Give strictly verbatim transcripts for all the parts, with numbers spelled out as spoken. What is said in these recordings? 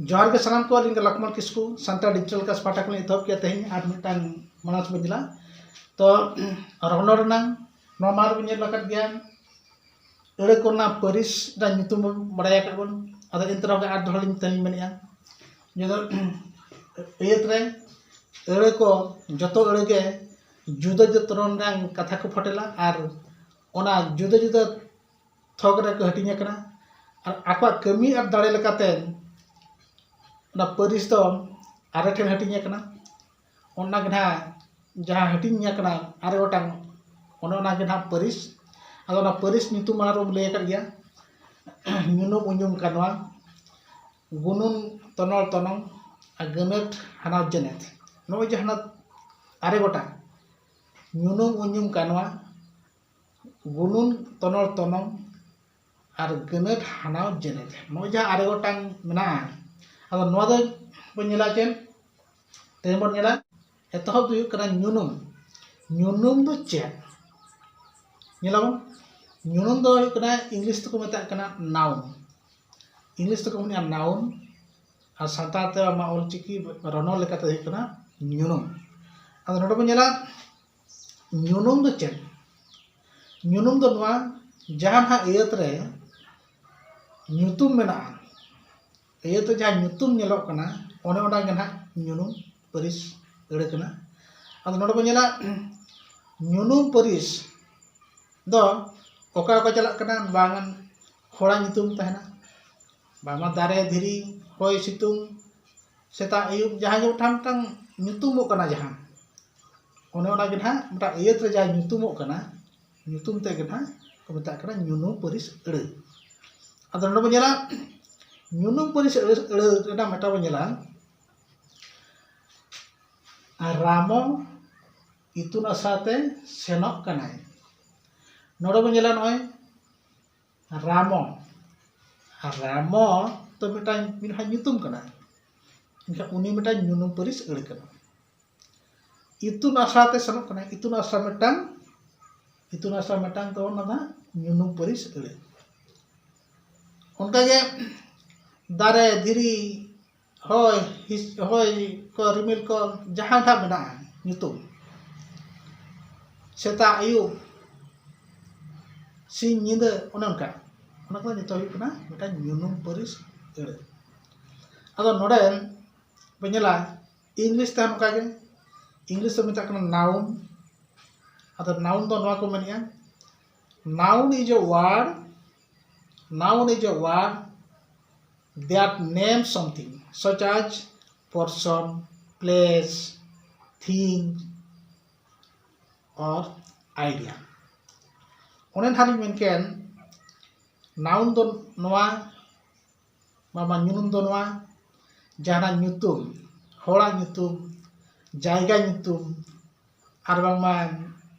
ᱡᱚᱦᱟᱨ ᱜᱮ ᱥᱟᱱᱟᱢ ᱠᱚ, ᱟᱹᱞᱤᱧ ᱜᱮ ᱞᱚᱠᱷᱢᱚᱱ ᱠᱤᱥᱠᱩ, ᱥᱟᱱᱛᱟᱲ ᱰᱤᱡᱤᱴᱟᱞ ᱠᱟᱥ ᱯᱟᱦᱴᱟ ᱠᱷᱚᱱ ᱮᱛᱚᱦᱚᱵ ᱠᱮᱫ ᱛᱮᱦᱮᱧ ᱟᱨ ᱢᱤᱫᱴᱟᱝ ᱢᱟᱱᱚᱥ ᱵᱚᱱ ᱧᱮᱞᱟ᱾ ᱛᱚ ᱨᱚᱱᱚᱲ ᱨᱮᱱᱟᱝ ᱱᱚᱣᱟ ᱢᱟ ᱵᱚᱱ ᱧᱮᱞ ᱟᱠᱟᱫ ᱜᱮᱭᱟ, ᱟᱹᱲᱟᱹ ᱠᱚ ᱨᱮᱱᱟᱜ ᱯᱟᱹᱨᱤᱥ ᱨᱮᱱᱟᱜ ᱧᱩᱛᱩᱢ ᱵᱚᱱ ᱵᱟᱲᱟᱭ ᱟᱠᱟᱫ ᱵᱚᱱ᱾ ᱟᱫᱚ ᱮᱱᱛᱮ ᱨᱮᱦᱚᱸ ᱟᱨ ᱫᱚᱦᱲᱟ ᱞᱤᱧ ᱛᱮᱞᱤᱧ ᱢᱮᱱᱮᱫᱼᱟ, ᱡᱮ ᱫᱚ ᱟᱹᱭᱟᱹᱛ ᱨᱮ ᱟᱹᱲᱟᱹ ᱠᱚ ᱡᱚᱛᱚ ᱟᱹᱲᱟᱹ ᱜᱮ ᱡᱩᱫᱟᱹ ᱡᱩᱫᱟᱹ ᱛᱚᱨᱚᱱ ᱨᱮᱱᱟᱜ ᱠᱟᱛᱷᱟ ᱠᱚ ᱯᱷᱚᱴᱮᱞᱟ ᱟᱨ ᱚᱱᱟ ᱡᱩᱫᱟᱹ ᱡᱩᱫᱟᱹ ᱛᱷᱚᱠ ᱨᱮᱠᱚ ᱦᱟᱹᱴᱤᱧ ᱟᱠᱟᱱᱟ ᱟᱨ ᱟᱠᱚᱣᱟᱜ ᱠᱟᱹᱢᱤ ᱟᱨ ᱫᱟᱲᱮ ᱞᱮᱠᱟᱛᱮ ᱚᱱᱟ ᱯᱟᱹᱨᱤᱥ ᱫᱚ ᱟᱨᱮ ᱴᱷᱮᱱ ᱦᱟᱹᱴᱤᱧ ᱟᱠᱟᱱᱟ᱾ ᱚᱱᱟ ᱜᱮ ᱱᱟᱦᱟᱜ ᱡᱟᱦᱟᱸ ᱦᱟᱹᱴᱤᱧ ᱟᱠᱟᱱᱟ ᱟᱨᱮ ᱜᱚᱴᱟᱝ, ᱚᱱᱮ ᱚᱱᱟ ᱜᱮ ᱱᱟᱦᱟᱜ ᱯᱟᱹᱨᱤᱥ᱾ ᱟᱫᱚ ᱚᱱᱟ ᱯᱟᱹᱨᱤᱥ ᱧᱩᱛᱩᱢ ᱢᱟᱲᱟᱝ ᱨᱮᱵᱚᱱ ᱞᱟᱹᱭ ᱟᱠᱟᱫ ᱜᱮᱭᱟ, ᱧᱩᱱᱩᱢ ᱩᱧᱩᱢ ᱠᱟᱱᱣᱟ, ᱜᱩᱱᱩᱱ ᱛᱚᱱᱚᱞ ᱛᱚᱱᱚᱝ ᱟᱨ ᱜᱟᱹᱱᱟᱹᱴ ᱦᱟᱱᱟᱣ ᱡᱮᱱᱮᱛ᱾ ᱱᱚᱜᱼᱚᱭ ᱡᱟᱦᱟᱸ ᱟᱨᱮ ᱜᱚᱴᱟᱝ, ᱧᱩᱱᱩᱢ ᱩᱧᱩᱢ ᱠᱟᱱᱣᱟ, ᱜᱩᱱᱩᱱ ᱛᱚᱱᱚᱞ ᱛᱚᱱᱚᱝ ᱟᱨ ᱜᱟᱹᱱᱟᱹᱴ ᱦᱟᱱᱟᱣ ᱡᱮᱱᱮᱛ, ᱱᱚᱜᱼᱚᱭ ᱡᱟᱦᱟᱸ ᱟᱨᱮ ᱜᱚᱴᱟᱝ ᱢᱮᱱᱟᱜᱼᱟ᱾ ᱟᱫᱚ ᱱᱚᱣᱟ ᱫᱚ ᱵᱚᱱ ᱧᱮᱞᱟ ᱪᱮᱫ? ᱛᱮᱦᱮᱧ ᱵᱚᱱ ᱧᱮᱞᱟ, ᱮᱛᱚᱦᱚᱵ ᱫᱚ ᱦᱩᱭᱩᱜ ᱠᱟᱱᱟ ᱧᱩᱱᱩᱢ᱾ ᱧᱩᱱᱩᱢ ᱫᱚ ᱪᱮᱫ? ᱧᱮᱞᱟᱵᱚᱱ, ᱧᱩᱱᱩᱢ ᱫᱚ ᱦᱩᱭᱩᱜ ᱠᱟᱱᱟ, ᱤᱝᱞᱤᱥ ᱛᱮᱠᱚ ᱢᱮᱛᱟᱜ ᱠᱟᱱᱟ ᱱᱟᱣᱩᱱ᱾ ᱤᱝᱞᱤᱥ ᱛᱮᱠᱚ ᱢᱮᱱᱟ ᱱᱟᱣᱩᱱ, ᱟᱨ ᱥᱟᱱᱛᱟᱲ ᱛᱮ ᱟᱢᱟᱜ ᱚᱞᱪᱤᱠᱤ ᱨᱚᱱᱚᱲ ᱞᱮᱠᱟᱛᱮ ᱦᱩᱭᱩᱜ ᱠᱟᱱᱟ ᱧᱩᱱᱩᱢ᱾ ᱟᱫᱚ ᱱᱚᱰᱮ ᱵᱚᱱ ᱧᱮᱞᱟ, ᱧᱩᱱᱩᱢ ᱫᱚ ᱪᱮᱫ? ᱧᱩᱱᱩᱢ ᱫᱚ ᱱᱚᱣᱟ, ᱡᱟᱦᱟᱸ ᱱᱟᱦᱟᱜ ᱟᱹᱭᱟᱹᱛ ᱨᱮ ᱧᱩᱛᱩᱢ ᱢᱮᱱᱟᱜᱼᱟ, ᱟᱹᱭᱟᱹᱛ ᱨᱮ ᱡᱟᱦᱟᱸ ᱧᱩᱛᱩᱢ ᱧᱮᱞᱚᱜ ᱠᱟᱱᱟ, ᱚᱱᱮ ᱚᱱᱟ ᱜᱮ ᱱᱟᱦᱟᱜ ᱧᱩᱱᱩᱢ ᱯᱟᱹᱨᱤᱥ ᱟᱹᱲᱟᱹ ᱠᱟᱱᱟ᱾ ᱟᱫᱚ ᱱᱚᱰᱮ ᱵᱚᱱ ᱧᱮᱞᱟ, ᱧᱩᱱᱩᱢ ᱯᱟᱹᱨᱤᱥ ᱫᱚ ᱚᱠᱟ ᱚᱠᱟ ᱪᱟᱞᱟᱜ ᱠᱟᱱᱟ? ᱵᱟᱝ ᱦᱚᱲᱟᱜ ᱧᱩᱛᱩᱢ ᱛᱟᱦᱮᱱᱟ, ᱵᱟᱝᱢᱟ ᱫᱟᱨᱮ, ᱫᱷᱤᱨᱤ, ᱦᱚᱭ, ᱥᱤᱛᱩᱝ, ᱥᱮᱛᱟᱜ, ᱟᱹᱭᱩᱵ, ᱡᱟᱦᱟᱸ ᱜᱮ ᱢᱤᱫᱴᱟᱝ ᱢᱤᱫᱴᱟᱝ ᱧᱩᱛᱩᱢᱚᱜ ᱠᱟᱱᱟ ᱡᱟᱦᱟᱸ, ᱚᱱᱮ ᱚᱱᱟ ᱜᱮ ᱱᱟᱦᱟᱜ ᱢᱤᱫᱴᱟᱝ ᱟᱹᱭᱟᱹᱛ ᱨᱮ ᱡᱟᱦᱟᱸ ᱧᱩᱛᱩᱢᱚᱜ ᱠᱟᱱᱟ, ᱧᱩᱛᱩᱢ ᱛᱮᱜᱮ ᱱᱟᱦᱟᱜ ᱠᱚ ᱢᱮᱛᱟᱜ ᱠᱟᱱᱟ ᱧᱩᱱᱩᱢ ᱯᱟᱹᱨᱤᱥ ᱟᱹᱲᱟᱹ᱾ ᱟᱫᱚ ᱱᱚᱰᱮ ᱵᱚᱱ ᱧᱮᱞᱟ, ᱧᱩᱱᱩᱢ ᱯᱟᱹᱨᱤᱥ ᱟᱹᱲᱟᱹ, ᱟᱹᱲᱟᱹ ᱨᱮᱱᱟᱜ ᱢᱤᱫᱴᱟᱝ ᱵᱚᱱ ᱧᱮᱞᱟ, ᱨᱟᱢᱚ ᱤᱛᱩᱱ ᱟᱥᱲᱟ ᱛᱮ ᱥᱮᱱᱚᱜ ᱠᱟᱱᱟᱭ᱾ ᱱᱚᱰᱮ ᱵᱚᱱ ᱧᱮᱞᱟ ᱱᱚᱜᱼᱚᱭ ᱨᱟᱢᱚ, ᱨᱟᱢᱚ ᱫᱚ ᱢᱤᱫᱴᱟᱝ, ᱢᱤᱫᱴᱟᱝ ᱧᱩᱛᱩᱢ ᱠᱟᱱᱟ, ᱮᱱᱠᱷᱟᱱ ᱩᱱᱤ ᱢᱤᱫᱴᱟᱝ ᱧᱩᱱᱩᱢ ᱯᱟᱹᱨᱤᱥ ᱟᱹᱲᱟᱹ ᱠᱟᱱᱟ᱾ ᱤᱛᱩᱱ ᱟᱥᱲᱟ ᱛᱮ ᱥᱮᱱᱚᱜ ᱠᱟᱱᱟᱭ, ᱤᱛᱩᱱ ᱟᱥᱲᱟ ᱢᱤᱫᱴᱟᱝ, ᱤᱛᱩᱱ ᱟᱥᱲᱟ ᱢᱤᱫᱴᱟᱝ ᱛᱟᱵᱚᱱ ᱚᱱᱟ ᱫᱚ ᱦᱟᱸᱜ ᱧᱩᱱᱩᱢ ᱯᱟᱹᱨᱤᱥ ᱟᱹᱲᱟᱹ᱾ ᱚᱱᱠᱟᱜᱮ ᱫᱟᱨᱮ, ᱫᱷᱤᱨᱤ, ᱦᱚᱭ, ᱦᱤᱥ- ᱦᱚᱭ ᱠᱚ, ᱨᱤᱢᱤᱞ ᱠᱚ, ᱡᱟᱦᱟᱸ ᱴᱷᱟᱜ ᱢᱮᱱᱟᱜᱼᱟ ᱧᱩᱛᱩᱢ, ᱥᱮᱛᱟᱜ ᱟᱹᱭᱩᱵ, ᱥᱤᱧ ᱧᱤᱫᱟᱹ, ᱚᱱᱮ ᱚᱱᱠᱟ᱾ ᱚᱱᱟ ᱠᱚᱫᱚ ᱡᱚᱛᱚ ᱦᱩᱭᱩᱜ ᱠᱟᱱᱟ ᱢᱤᱫᱴᱟᱝ ᱧᱩᱱᱩᱢ ᱯᱟᱹᱨᱤᱥ ᱟᱹᱲᱟᱹ᱾ ᱟᱫᱚ ᱱᱚᱰᱮ ᱵᱚᱱ ᱧᱮᱞᱟ, ᱤᱝᱞᱤᱥ ᱛᱮᱦᱚᱸ ᱱᱚᱝᱠᱟ ᱜᱮ, ᱤᱝᱞᱤᱥ ᱫᱚ ᱢᱮᱛᱟᱜ ᱠᱟᱱᱟ ᱱᱟᱣᱩᱱ᱾ ᱟᱫᱚ ᱱᱟᱣᱩᱱ ᱫᱚ ᱱᱚᱣᱟ ᱠᱚ ᱢᱮᱱᱮᱜᱼᱟ, noun is a word, noun is a word that names something such as person, place, thing or idea. ᱚᱱᱮ ᱱᱟᱦᱟᱜ ᱞᱤᱧ ᱢᱮᱱ ᱠᱮᱫ, ᱱᱟᱣᱩᱱ ᱫᱚ ᱱᱚᱣᱟ, ᱵᱟᱝᱢᱟ ᱧᱩᱱᱩᱢ ᱫᱚ ᱱᱚᱣᱟ, ᱡᱟᱦᱟᱱᱟᱜ ᱧᱩᱛᱩᱢ, ᱦᱚᱲᱟᱜ ᱧᱩᱛᱩᱢ, ᱡᱟᱭᱜᱟ ᱧᱩᱛᱩᱢ, ᱟᱨ ᱵᱟᱝᱢᱟ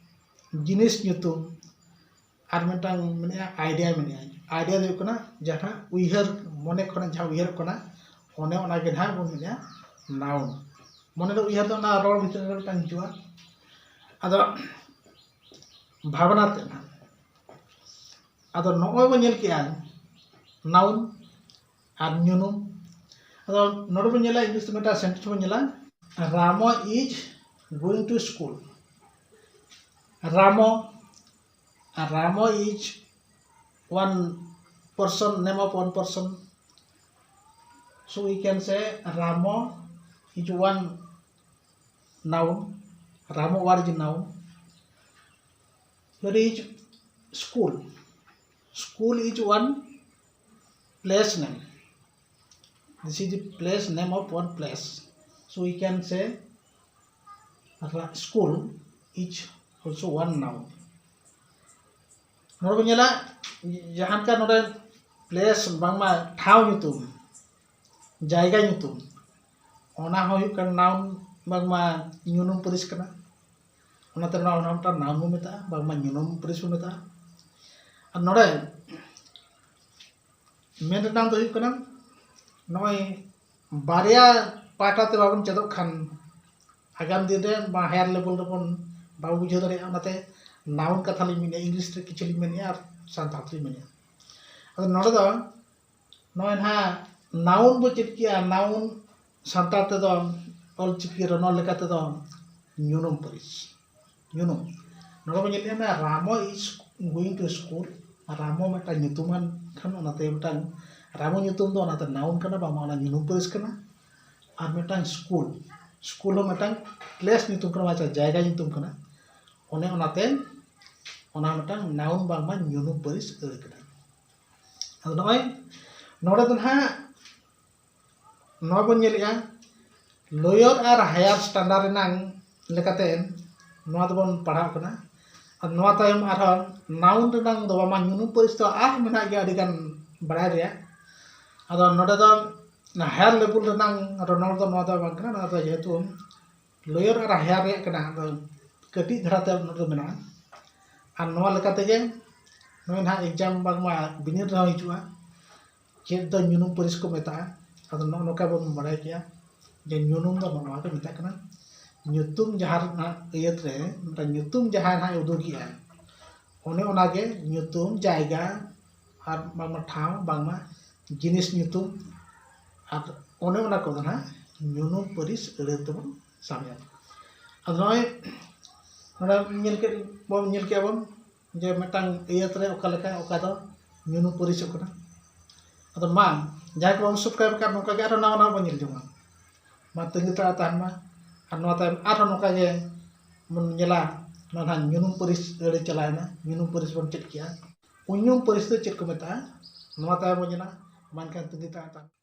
ᱡᱤᱱᱤᱥ ᱧᱩᱛᱩᱢ, ᱟᱨ ᱢᱤᱫᱴᱟᱝ ᱢᱮᱱᱟᱜᱼᱟ, ᱟᱭᱰᱤᱭᱟ ᱢᱮᱱᱟᱜᱼᱟ᱾ ᱟᱭᱰᱤᱭᱟ ᱫᱚ ᱦᱩᱭᱩᱜ ᱠᱟᱱᱟ ᱡᱟᱦᱟᱸ ᱩᱭᱦᱟᱹᱨ, ᱢᱚᱱᱮ ᱠᱷᱚᱱᱟᱜ ᱡᱟᱦᱟᱸ ᱩᱭᱦᱟᱹᱨᱚᱜ ᱠᱟᱱᱟ, ᱚᱱᱮ ᱚᱱᱟ ᱜᱮ ᱱᱟᱦᱟᱜ ᱵᱚᱱ ᱢᱮᱱᱟ ᱱᱟᱣᱩᱱ᱾ ᱢᱚᱱᱮ ᱫᱚ ᱩᱭᱦᱟᱹᱨ ᱫᱚ ᱚᱱᱟ ᱨᱚᱲ ᱵᱷᱤᱛᱨᱤ ᱨᱮ ᱢᱤᱫᱴᱟᱝ ᱦᱤᱡᱩᱜᱼᱟ᱾ ᱟᱫᱚ ᱵᱷᱟᱵᱽᱱᱟ ᱛᱮ ᱱᱟᱦᱟᱜ᱾ ᱟᱫᱚ ᱱᱚᱜᱼᱚᱭ ᱵᱚᱱ ᱧᱮᱞ ᱠᱮᱜᱼᱟ ᱱᱟᱣᱩᱱ ᱟᱨ ᱧᱩᱱᱩᱢ᱾ ᱟᱫᱚ ᱱᱚᱰᱮ ᱵᱚᱱ ᱧᱮᱞᱟ, ᱤᱝᱞᱤᱥ ᱛᱮ ᱢᱤᱫᱴᱟᱝ ᱥᱮᱱᱴᱮᱱᱥ ᱵᱚᱱ ᱧᱮᱞᱟ, Ramo is going to school. Ramo, Ramo is one person, name of one person. So we can say Ramo is one noun. Ramo word is noun. Here is school. School is one place name. This is the place name of one place. So we can say ra- school is also one noun. ᱱᱚᱰᱮ ᱵᱚᱱ ᱧᱮᱞᱟ, ᱡᱟᱦᱟᱸ ᱞᱮᱠᱟ ᱱᱚᱰᱮ place ᱵᱟᱝᱢᱟ ᱴᱷᱟᱶ ᱧᱩᱛᱩᱢ, ᱡᱟᱭᱜᱟ ᱧᱩᱛᱩᱢ, ᱚᱱᱟ ᱦᱚᱸ ᱦᱩᱭᱩᱜ ᱠᱟᱱᱟ ᱱᱟᱣᱩᱱ, ᱵᱟᱝᱢᱟ ᱧᱩᱱᱩᱢ ᱯᱟᱹᱨᱤᱥ ᱠᱟᱱᱟ᱾ ᱚᱱᱟᱛᱮ ᱱᱚᱣᱟ ᱚᱱᱟ ᱢᱤᱫᱴᱟᱝ ᱱᱟᱣᱩᱱ ᱵᱚᱱ ᱢᱮᱛᱟᱜᱼᱟ, ᱵᱟᱝᱢᱟ ᱧᱩᱱᱩᱢ ᱯᱟᱹᱨᱤᱥ ᱵᱚᱱ ᱢᱮᱛᱟᱜᱼᱟ᱾ ᱟᱨ ᱱᱚᱰᱮ ᱢᱮᱱ ᱨᱮᱱᱟᱜ ᱫᱚ ᱦᱩᱭᱩᱜ ᱠᱟᱱᱟ, ᱱᱚᱜᱼᱚᱭ ᱵᱟᱨᱭᱟ ᱯᱟᱦᱴᱟ ᱛᱮ ᱵᱟᱵᱚᱱ ᱪᱮᱫᱚᱜ ᱠᱷᱟᱱ, ᱟᱜᱟᱢ ᱫᱤᱱ ᱨᱮ ᱵᱟ ᱦᱟᱭᱟᱨ ᱞᱮᱵᱮᱞ ᱨᱮᱵᱚᱱ ᱵᱟᱵᱚ ᱵᱩᱡᱷᱟᱹᱣ ᱫᱟᱲᱮᱭᱟᱜᱼᱟ᱾ ᱚᱱᱟᱛᱮ ᱱᱟᱣᱩᱱ ᱠᱟᱛᱷᱟ ᱞᱤᱧ ᱢᱮᱱᱮᱫᱼᱟ, ᱤᱝᱞᱤᱥ ᱛᱮ ᱠᱤᱪᱷᱩ ᱞᱤᱧ ᱢᱮᱱᱮᱫᱼᱟ ᱟᱨ ᱥᱟᱱᱛᱟᱲ ᱛᱮᱞᱤᱧ ᱢᱮᱱᱮᱫᱼᱟ᱾ ᱟᱫᱚ ᱱᱚᱰᱮ ᱫᱚ ᱱᱚᱜᱼᱚᱭ ᱱᱟᱦᱟᱜ ᱱᱟᱣᱩᱱ ᱵᱚ ᱪᱮᱫ ᱠᱮᱜᱼᱟ, ᱱᱟᱣᱩᱱ ᱥᱟᱱᱛᱟᱲ ᱛᱮᱫᱚ, ᱚᱞᱪᱤᱠᱤ ᱨᱚᱱᱚᱲ ᱞᱮᱠᱟ ᱛᱮᱫᱚ ᱧᱩᱱᱩᱢ ᱯᱟᱹᱨᱤᱥ᱾ ᱧᱩᱱᱩᱢ᱾ ᱱᱚᱰᱮ ᱵᱚ ᱧᱮᱞᱮᱜᱼᱟ, Ramo is going to school᱾ Ramo ᱢᱤᱫᱴᱟᱝ ᱧᱩᱛᱩᱢᱟᱱ ᱠᱷᱟᱱ, ᱚᱱᱟᱛᱮ ᱢᱤᱫᱴᱟᱝ ᱨᱟᱢᱚ ᱧᱩᱛᱩᱢ ᱫᱚ ᱚᱱᱟᱛᱮ ᱱᱟᱣᱩᱱ ᱠᱟᱱᱟ, ᱵᱟᱝᱢᱟ ᱚᱱᱟ ᱧᱩᱱᱩᱢ ᱯᱟᱹᱨᱤᱥ ᱠᱟᱱᱟ᱾ ᱟᱨ ᱢᱤᱫᱴᱟᱝ ᱥᱠᱩᱞ, ᱥᱠᱩᱞ ᱦᱚᱸ ᱢᱤᱫᱴᱟᱝ ᱯᱞᱮᱥ ᱧᱩᱛᱩᱢ ᱠᱟᱱᱟ, ᱢᱟᱱᱮ ᱡᱟᱭᱜᱟ ᱧᱩᱛᱩᱢ ᱠᱟᱱᱟ᱾ ᱚᱱᱮ ᱚᱱᱟᱛᱮ ᱚᱱᱟ ᱢᱤᱫᱴᱟᱝ ᱱᱟᱣᱩᱱ ᱵᱟᱝᱢᱟ ᱧᱩᱱᱩᱢ ᱯᱟᱹᱨᱤᱥ ᱟᱹᱲᱟᱹ ᱠᱟᱱᱟ᱾ ᱟᱫᱚ ᱱᱚᱜᱼᱚᱭ ᱱᱚᱰᱮ ᱫᱚ ᱱᱟᱦᱟᱜ ᱱᱚᱣᱟ ᱵᱚᱱ ᱧᱮᱞᱮᱜᱼᱟ, ᱞᱳᱭᱟᱨ ᱟᱨ ᱦᱟᱭᱟᱨ ᱥᱴᱟᱱᱰᱟᱨᱰ ᱨᱮᱱᱟᱝ ᱞᱮᱠᱟᱛᱮ ᱱᱚᱣᱟ ᱫᱚᱵᱚᱱ ᱯᱟᱲᱦᱟᱣ ᱠᱟᱱᱟ᱾ ᱟᱨ ᱱᱚᱣᱟ ᱛᱟᱭᱚᱢ ᱟᱨᱦᱚᱸ ᱱᱟᱣᱩᱱ ᱨᱮᱱᱟᱝ ᱫᱚ ᱵᱟᱝᱢᱟ ᱧᱩᱱᱩᱢ ᱯᱟᱹᱨᱤᱥ ᱫᱚ ᱟᱨ ᱢᱮᱱᱟᱜ ᱜᱮᱭᱟ ᱟᱹᱰᱤᱜᱟᱱ ᱵᱟᱲᱟᱭ ᱨᱮᱭᱟᱜ᱾ ᱟᱫᱚ ᱱᱚᱰᱮ ᱫᱚ ᱦᱟᱭᱟᱨ ᱞᱮᱵᱮᱞ ᱨᱮᱱᱟᱝ ᱨᱚᱱᱚᱲ ᱫᱚ ᱱᱚᱣᱟ ᱫᱚ ᱵᱟᱝ ᱠᱟᱱᱟ, ᱱᱚᱣᱟ ᱫᱚ ᱡᱮᱦᱮᱛᱩ ᱞᱳᱭᱟᱨ ᱟᱨ ᱦᱟᱭᱟᱨ ᱨᱮᱭᱟᱜ ᱠᱟᱱᱟ, ᱟᱫᱚ ᱠᱟᱹᱴᱤᱡ ᱫᱷᱟᱨᱟᱛᱮ ᱱᱚᱰᱮ ᱫᱚ ᱢᱮᱱᱟᱜᱼᱟ᱾ ᱟᱨ ᱱᱚᱣᱟ ᱞᱮᱠᱟ ᱛᱮᱜᱮ ᱱᱚᱜᱼᱚᱭ ᱱᱟᱦᱟᱜ ᱮᱠᱡᱟᱢ ᱵᱟᱝᱢᱟ ᱵᱤᱱᱤᱰ ᱨᱮᱦᱚᱸ ᱦᱤᱡᱩᱜᱼᱟ, ᱪᱮᱫ ᱫᱚ ᱧᱩᱱᱩᱢ ᱯᱟᱹᱨᱤᱥ ᱠᱚ ᱢᱮᱛᱟᱜᱼᱟ᱾ ᱟᱫᱚ ᱱᱚᱜᱼᱚ ᱱᱚᱝᱠᱟ ᱵᱚᱱ ᱵᱟᱲᱟᱭ ᱠᱮᱜᱼᱟ ᱡᱮ ᱧᱩᱱᱩᱢ ᱫᱚ ᱱᱚᱜᱼᱚ ᱱᱚᱣᱟ ᱠᱚ ᱢᱮᱛᱟᱜ ᱠᱟᱱᱟ᱾ ᱧᱩᱛᱩᱢ ᱡᱟᱦᱟᱸ ᱨᱮᱱᱟᱜ ᱟᱹᱭᱟᱹᱛ ᱨᱮ ᱢᱤᱫᱴᱟᱝ ᱧᱩᱛᱩᱢ ᱡᱟᱦᱟᱸ ᱱᱟᱦᱟᱜ ᱮ ᱩᱫᱩᱜᱮᱜᱼᱟ, ᱚᱱᱮ ᱚᱱᱟᱜᱮ ᱧᱩᱛᱩᱢ, ᱡᱟᱭᱜᱟ, ᱟᱨ ᱵᱟᱝᱢᱟ ᱴᱷᱟᱶ, ᱵᱟᱝᱢᱟ ᱡᱤᱱᱤᱥ ᱧᱩᱛᱩᱢ, ᱟᱨ ᱚᱱᱮ ᱚᱱᱟ ᱠᱚᱫᱚ ᱱᱟᱦᱟᱜ ᱧᱩᱱᱩᱢ ᱯᱟᱹᱨᱤᱥ ᱟᱹᱲᱟᱹ ᱛᱮᱵᱚᱱ ᱥᱟᱵᱮᱜᱼᱟ᱾ ᱟᱫᱚ ᱱᱚᱜᱼᱚᱭ ᱱᱚᱰᱮ ᱧᱮᱞ ᱠᱮᱫ ᱵᱚᱱ, ᱧᱮᱞ ᱠᱮᱫ ᱵᱚᱱ ᱡᱮ ᱢᱤᱫᱴᱟᱝ ᱟᱹᱭᱟᱹᱛ ᱨᱮ ᱚᱠᱟ ᱞᱮᱠᱟ, ᱚᱠᱟ ᱫᱚ ᱧᱩᱱᱩᱢ ᱯᱟᱹᱨᱤᱥᱚᱜ ᱠᱟᱱᱟ᱾ ᱟᱫᱚ ᱢᱟ, ᱡᱟᱦᱟᱸᱭ ᱠᱚ ᱵᱟᱵᱚᱱ ᱥᱟᱵᱥᱠᱨᱟᱭᱤᱵ ᱟᱠᱟᱫ, ᱱᱚᱝᱠᱟ ᱜᱮ ᱟᱨᱦᱚᱸ ᱱᱟᱣᱟ ᱱᱟᱣᱟ ᱵᱚᱱ ᱧᱮᱞ ᱡᱚᱝᱟ᱾ ᱢᱟ ᱛᱟᱺᱜᱤ ᱛᱟᱲᱟᱜ ᱛᱟᱦᱮᱱ ᱢᱟ᱾ ᱟᱨ ᱱᱚᱣᱟ ᱛᱟᱭᱚᱢ ᱟᱨᱦᱚᱸ ᱱᱚᱝᱠᱟ ᱜᱮ ᱵᱚᱱ ᱧᱮᱞᱟ, ᱱᱚᱣᱟ ᱱᱟᱦᱟᱜ ᱧᱩᱱᱩᱢ ᱯᱟᱹᱨᱤᱥ ᱟᱹᱲᱟᱹ ᱪᱟᱞᱟᱣᱮᱱᱟ, ᱧᱩᱱᱩᱢ ᱯᱟᱹᱨᱤᱥ ᱵᱚᱱ ᱪᱮᱫ ᱠᱮᱜᱼᱟ᱾ ᱩᱭᱩᱝ ᱯᱟᱹᱨᱤᱥ ᱫᱚ ᱪᱮᱫ ᱠᱚ ᱢᱮᱛᱟᱜᱼᱟ, ᱱᱚᱣᱟ ᱛᱟᱭᱚᱢ ᱵᱚᱱ ᱧᱮᱞᱟ᱾ ᱢᱟ ᱮᱱᱠᱷᱟᱱ ᱛᱟᱺᱜᱤ ᱛᱟᱲᱟᱜ ᱛᱟᱦᱮᱱ ᱢᱟ᱾